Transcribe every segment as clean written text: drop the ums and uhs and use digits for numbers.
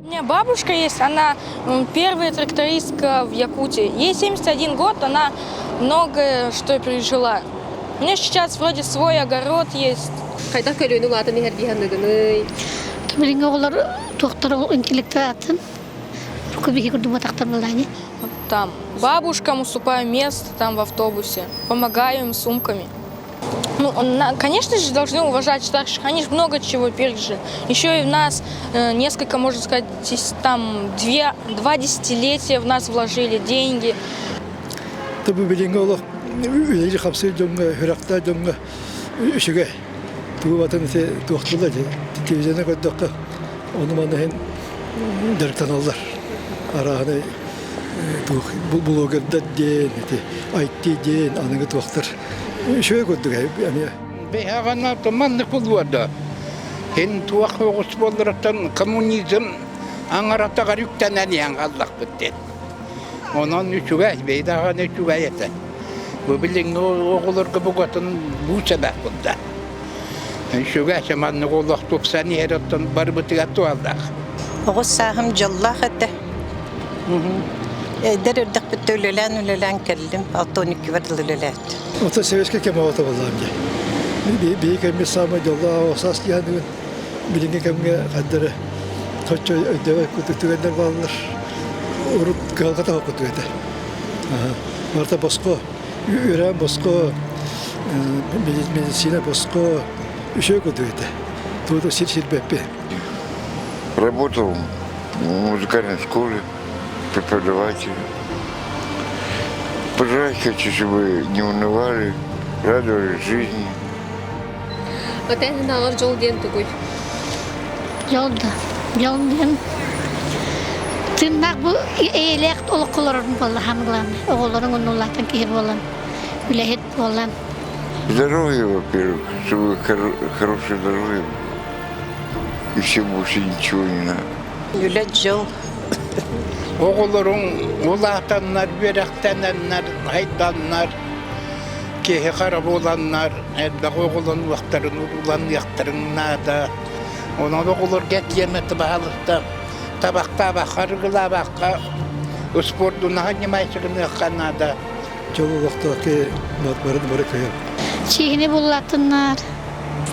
У меня бабушка есть, она первая трактористка в Якутии. Ей 71 год, она многое что пережила. У меня сейчас вроде свой огород есть. Хайдах көлүөнэ улаатан иһэр дии саныыгыный? Билиҥҥи оҕолор туохтара интеллектуатын биһи курдук буоллаҕа Там бабушкам уступаю место там в автобусе, помогаю им сумками. Ну, конечно же, должны уважать старших, они же много чего пережили. Еще и в нас несколько, можно сказать, там 2 десятилетия в нас вложили деньги. Бу билиҥҥи олох үлэлиир-хамсыыр дьоҥҥо, сүрэхтээх дьоҥҥо үчүгэй. Тугу батын ити туохтуулар дии. Телевизорынан көрдөххө, ону-маны иһин дьарыктаналлар. Арааһынай туох блогердар диэн, ити IT диэн аныгы туохтар үчүгэй курдук эмиэ. Биһиэхэ маннык буолуо Һин туох оҕус буолларыттан коммунизм аҥаратыгар үктэнэн иһэн хааллахпыт диэн. Онон үчүгэй, бэйдаҕаны үчүгэй этэ. Бу билиҥҥи оҕолорго букатын буучалаах буолла. Үчүгэй, маннык олох тупсан иһэр оттон барыбытыгар туһалаах. Оҕус сааһым дьоллоох этэ. Эдэр эрдэхпиттэн үлэлээн-үлэлээн кэллим. 62-бэр дылы үлэлээт. Оттон советскай кэм оҕото буоллаҕым дии. Биһиги кэммит саамай дьоллоох оҕо саас диэн билиҥҥи кэмҥэ ханна эрэ соччо өйдөөбөт курдук түгэннэр бааллар. Урут кыһалҕа таһа курдук этэ. Барыта босхо, үөрэҕим босхо, медицина босхо, үчүгэй курдук этэ. Тугу да сир-сирбэппин. Работал в музыкальной школе преподавателем. Пожелать хочу, чтобы не унывали, радовались жизни. Оттон аҕар дьол диэн тугуй? Дьол да, дьол диэн тыыннаах бу эйэлээх олоххо олорорум буолла хаам главное. Оҕолоруҥ оннулаатан киһи буолан, үлэһит буолан. Здоровье, во-первых, чтобы хорошее здоровье и все больше ничего не надо. Үлэ дьол. Оҕолоруҥ улаатаннар, үөрэхтэнэннэр, айданнар, киһи хара буоланнар, элбэх оҕолонуохтарын, урууланыахтарын наада. Онон оҕолорго этиэм этэ баһаалыста табахтаабакка, арыгылаабакка, спордунаһа ньымайсыгыныахха наада. Дьол олохтоох киһи бары бары кыһын. Чиһини буллатыннар.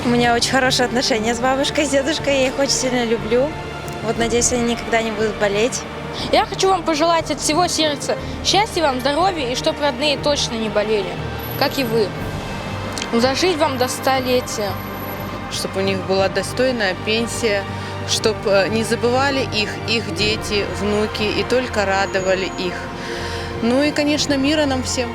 У меня очень хорошие отношения с бабушкой, с дедушкой, я их очень сильно люблю. Вот надеюсь, они никогда не будут болеть. Я хочу вам пожелать от всего сердца счастья вам, здоровья и чтоб родные точно не болели, как и вы. Зажить вам до столетия. Чтобы у них была достойная пенсия, чтобы не забывали их, их дети, внуки и только радовали их. Ну и, конечно, мира нам всем.